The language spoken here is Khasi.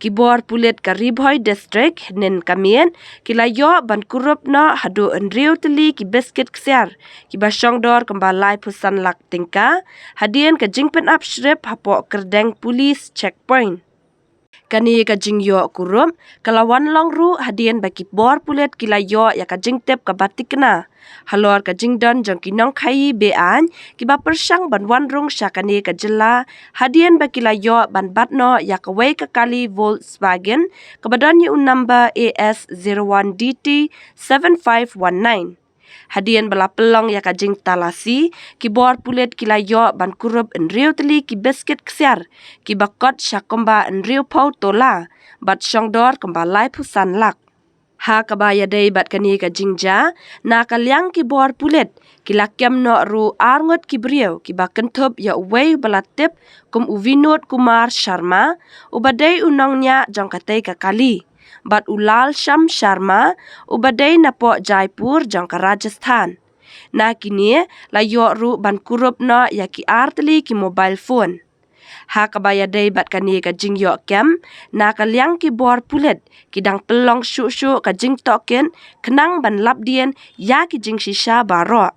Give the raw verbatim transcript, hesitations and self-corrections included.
Ki bor pulit ka Ri Bhoi District hynnin ka miet ki la ïoh ban kurup noh haduh hynriew tylli ki biskit ksiar kiba shongdor kumba laiphew san lak tyngka hadien ka jingpynap shrip hapoh Kyrdeng Police Checkpoint. Kane ka jingïoh kurup ka la wan long ruh hadien ba ki bor pulit ki la ïoh ïa ka jingtip kaba thikna halor ka jingdon jong ki nongkhaii be-aiñ kiba pyrshang ban wan rung sha kane ka jylla, hadien ba ki la ïoh ban bat noh ïa kawei ka kali Volkswagen kaba don ïa u number A S zero one D T seven five one nine. Hadien ba la pynlong ïa ka jingtalasi, ki bor pulit ki la ïoh ban kurup hynriew tylli ki biskit ksiar kiba kot sha kumba hynriewphew tola bad shongdor kumba laiphew san lak. Ha kaba ïadei bad kane ka jingjia, na ka liang ki bor pulit ki la kem noh ruh ar ngut ki briew kiba kynthup ïa uwei uba la tip kum u Vinod Kumar Sharma, uba dei u nongñiah jong katei ka kali, bad u Lal Shyam Sharma, uba dei napoh Jaipur jong ka Rajasthan. Na kine la ïoh ruh ban kurup noh ïa ki ar tylli ki mobile phone. Ha kaba ïadei bad kane ka jingïoh kem, na ka liang ki bor pulit ki dang pynlong shuh shuh ka jingtohkit khnang ban lap dien ïa ki jingshisha baroh.